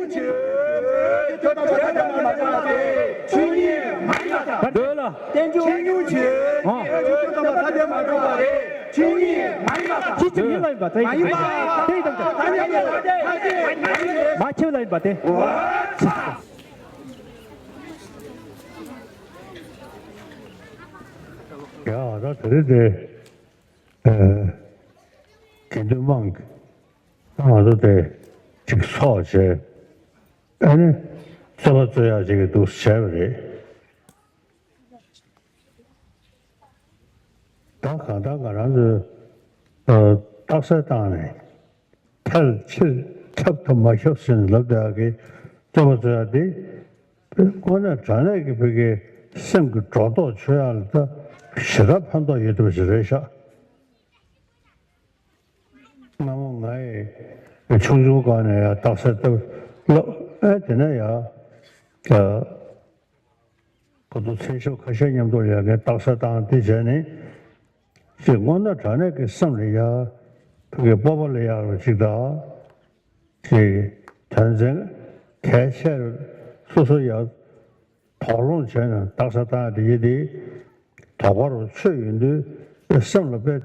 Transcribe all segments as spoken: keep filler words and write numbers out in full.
ཆོས་ཉིད་མ་ཡིན་པ་དང་། ཆོས་ཉིད་མ་ཡིན་པ་དང་། ཆོས་ཉིད་མ་ཡིན་པ་དང་། ཆོས་ཉིད་མ་ཡིན་པ་དང་། ཆོས་ཉིད་མ་ཡིན་པ་དང་། མ་ཁྱེར་ལ་ཡིན་པ་དེ། ཡ་ད་དེ་རེད་དེ། དགེ་འདུན་དམངས་ང་ཚོ་དེ་གཅིག་ཚོགས་བྱས། ཨ་ནི་རྩོད་པ་རྩོད་ཡག་ཅིག་གི་འདུག་བྱས་པ་རེད། ད་གང་ལྟར་ང་རང་ཚོས་རྟགས་གསལ་བཏང་ནས་ཕལ་ཆེར་ཁྱབ་དང་མ་ཁྱབ་ཟེར་ནས་ལབ་བསྡད་ཡག་གི་རྩོད་པ་རྩོད་ཡག་དེ་དངོས་གནས་དྲང་གནས་ཀྱི་བོད་ཀྱི་སེམས་ཀྱི་སྒྲོ་འདོགས་ཆོད་ཡག་ལ་ད་ཞེ་དྲག་ཕན་ཐོགས་ཡོད་བསྡད་པ་ཞིག་རེད་ཤག་སྔ་མོ་ང་ཡི་ཆུང་ཆུང་སྒང་ནས་ཡང་རྟགས་གསལ་ལྟ་བུ་ལབ། ཨེ་དེ་ནས་ཡང་ཨ་ཁོ་ཚོ་མཚན་ཞབས་ཁ་ཤས་མཉམ་དུ་ཡང་ངས་རྟགས་གསལ་བཏང་དེ་བྱས་ནས་ཅིག་དངོས་གནས་དྲང་གནས་ཀྱི་སེམས་ལ་ཡང་ཕ་གི་སྤོབས་པ་སླེབས་ཡག་རུ་ཅིག་དང་། ཅིག་དོན་ཚན་གལ་ཆེ་རུ་སོ་སོ་ཡང་དོགས་སློང་བྱས་ནས་རྟགས་གསལ་བཏང་ཡག་དེ་ཡིན་ཏེ། དོགས་པ་རུ་ཚོད་ཡོང་དུས་སེམས་ལ་དཔེ་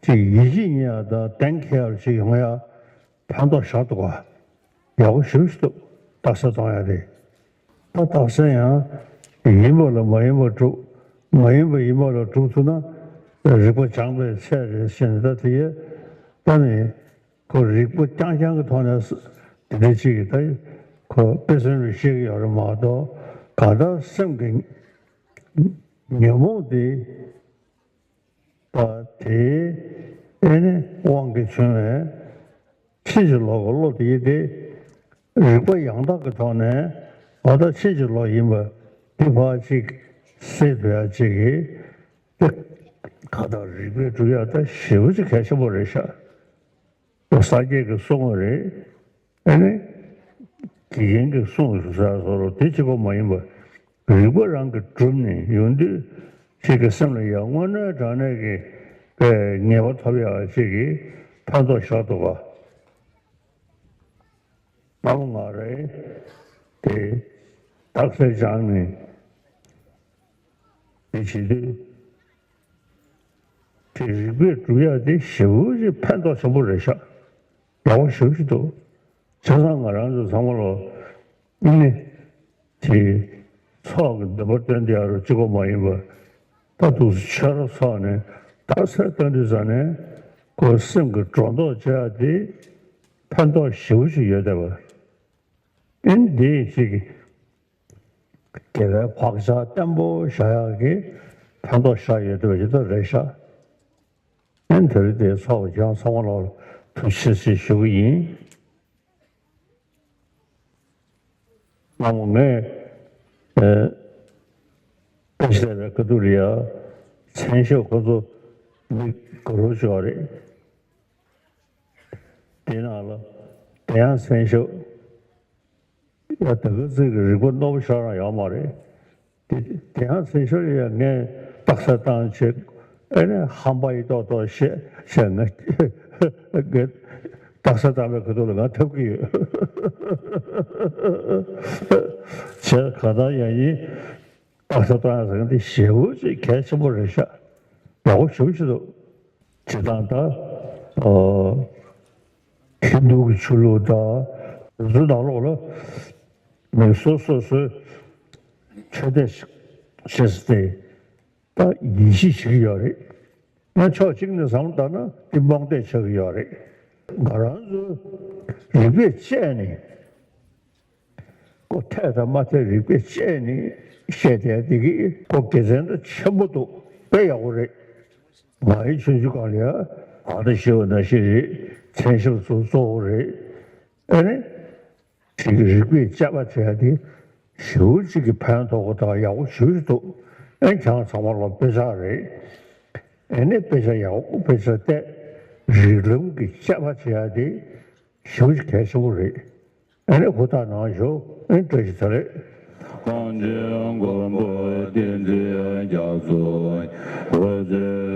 ཅིག་ཡིད་ཆེས་རྙེད་ཡག་དང་གཏན་འཁེལ་ཡག་ཅིག་ཡོང་ཡག་ཕན་ཐོགས་ཞེ་དྲག་འདུག་ག་ཡག་པོ་ཞེ་པོ་ཞིག་འདུག་རྟགས་གསལ་གཏོང་ཡག་དེ། ད་རྟགས་གསལ་ཡང་ཡིན་པ་ལ་མ་ཡིན་པ་སྒྲུབ། མ་ཡིན་པ་ཡིན་པ་ལ་སྒྲུབ་ཐུབ་ན་རིག་པ་སྦྱངས་པའི་ཚད་རེད་ཟེར་ནས། ད་དེ་ཡས་ད་ནི་ཁོ་རིག་པ་རྐྱང་རྐྱང་གི་ཐོག་ནས་དེ་འདྲ་ཅིག་གིས་ད་ཁོ་དཔེ་མཚོན་རུ་བཤད་ཀྱི་ཡོད་རེད་མ་གཏོགས། གང་ལྟར་སེམས་ཀྱི་ཉོན་མོངས་དེ། ད་དེའི་ཨེ་ནི་དབང་གིས་བྱུང་བའི་ཕྱིན་ཅི་ལོག་གི་བློ་དེ་ཡིན་ཏེ། རིག་པ་ཡང་དག་གི་ཐོག་ནས་འོ་ད་ཕྱིན་ཅི་ལོག་ཡིན་པ་འདི་ཕར་ཅིག་སེལ་ཐུབ་ཡག་ཅིག་གི་དེ་ག་ད་རིག་པས་སྒྲུབ་ཡག་ད་ཞེ་པོ་ཅིག་གལ་ཆེན་པོ་རེད་ཤག་ས་སྐྱའི་གི་གསུང་བ་རེད། ཨ་ནི་དགེ་རྒན་གྱི་གསུང་ཟེར་བཟོ་འདྲ་དེ་གཅིག་པོ་མ་ཡིན་པར་རིག་པ་རང་གིས་གྲུབ་ནས་ཡོང་དུས་ཁྱེད་ཀྱི་སེམས་ལ་ཡང་དངོས་གནས་དྲང་གནས་ཀྱི་ངེས་པ་ཐོབ་ཡག་ཅིག་གི་ཕན་ཐོགས་ཞེ་དྲག་འདུག་ག་སྔ་མོ་ང་རང་དེ་རྟགས་གསལ་སྦྱངས་ནས་དེ་བྱེད་དུས། དེ་རིག་པས་སྒྲུབ་ཡག་དེ་ཞེ་པོ་ཅིག་ཕན་ཐོགས་ཆེན་པོ་རེད་ཤག་ཡག་པོ་ཞེ་པོ་ཅིག་འདུག་བྱས་ཙང་ང་རང་ཚོ་ཚང་མ་ལོ་ནི་དེ་ཚོགས་ཀྱི་འདོད་པ་བཏོན་དེ་ཡག་རུ་གཅིག་པོ་མ་ཡིན་པར། ད་འདུག་སེ་ཆོས་ར་ཚོགས་ནས་རྟགས་གསལ་བཏང་དུས་ཙ་ནས་ཁོ་སེམས་ཀྱི་སྒྲོ་འདོགས་བཅད་ཡག་དེ་ཕན་ཐོགས་ཞེ་པོ་ཅིག་ཡོད་བསྡད་པ། ཨེ་འདི་ཞིག་དགེ་བའི་བག་ཆགས་བརྟན་པོ་བཞག་ཡག་གི་ཕན་ཐོགས་ཞེ་དྲག་ཡོད་བསྡད་པ་ཞིག་ད་རེད་ཤག་ཨེ་དེ་རིང་དེ་ཚོགས་པ་ཁྱེད་རང་ཚང་མ་ལ་ཐུགས་རྗེ་ཆེ་ཞུ་གི་ཡིན། སྔ་མོ་ངས་ཨེ་བཀྲ་ཤིས་བདེ་ལེགས་ཁ་ཐུག་ལ་ཡ་མཚན་ཞབས་ཁོ་ཚོ་མི་དགའ་རོགས་བྱུང་བ་རེད། དེ་ནང་ལ་དེ་ཡང་མཚན་ཞབས། ཡ་ད་ག་ཚོད་ཀྱི་རིག་པ་རྣོ་པོ་ཞེ་དྲག་ཡོད་མ་རེད། དེ་དེ་ཡང་མཚན་ཞབས་ཡ་ངས་རྟགས་གསལ་བཏང་བྱས། ཨེ་ནས་ཧམ་པ་ཡི་ཏོག་ཏོག་བཤད་བཤད། ང་ངས་རྟགས་གསལ་བཏང་བའི་ཁ་ཐུག་ལ་ང་ཐོབ་ཀྱི་ཡོད། བྱས་གང་ལྟར་ཡང་ཡིན། རྟགས་གསལ་བཏང་ཡག་ཟེར་མཁན་དེ་ཞེ་པོ་ཅིག་གལ་ཆེན་པོ་རེད་ཤག་ཡག་པོ་ཞེ་པོ་ཅིག་འདུག་བྱེད་སྟངས་དང་། ཨ། ཧིན་རྡུ་གི་ཆོས་ལུགས་དང་། དེ་ཚོའི་ནང་ལོགས་ལ་མི་སོ་སོ་སོའི་ཆོས་དད་བྱེད་ས་དེ་ད་ཡིད་ཆེས་བྱེད་ཀྱི་ཡོད་རེད། ཡང་ཕྱོགས་གཅིག་ནས་བསམ་བློ་བཏང་ན་དེ་རྨོངས་དད་ཆགས་ཀྱི་ཡོད་རེད། ང་རང་ཚོ་རིག་པས་དཔྱད་ནས། ཁོ་འཐད་དང་མ་འཐད་རིགས་པས་དཔྱད་ནས་བཤད་བསྡད་དེ་གི་ཁོ་དགེ་མཚན་དང་ཆེན་པོ་འདུག་དཔེ་ཡག་པོ་རེད། ང་ཡི་ཆུང་ཆུང་སྒང་ལ་ཡ་གང་ལྟར་ཞེས་པ་ནང་བཞིན་རེད། མཚན་ཞབས་སུ་གཙོ་བོ་རེད། ཨ་ནི། ཅིག་རིགས་པས་དཔྱད་པ་བྱས་ཏེ་ཞེ་པོ་ཅིག་གི་ཕན་ཐོགས་པ་དང་ཡག་པོ་ཞེ་པོ་ཅིག་འདུག་ཨ་ནི་ཁྱེད་རང་ཚང་མ་ལ་དཔེ་ཆ་རེད། ཨ་ནི་དཔེ་ཆ་ཡག་པོ་དཔེ་ཆ་བལྟས། རིགས་ལམ་གྱི་དཔྱད་པ་བྱས་ཏེ་ཞེ་པོ་ཅིག་གལ་ཆེན་པོ་རེད། ཨ་ནི་ཧུར་ཐག་གནང་ཤོག་ཨ་ནི་བཀྲ་ཤིས་བདེ་ལེགས། གངས་ཅན་མགོན་པོ་བསྟན་འཛིན་རྒྱ་མཚོ། འོད་ཟེར་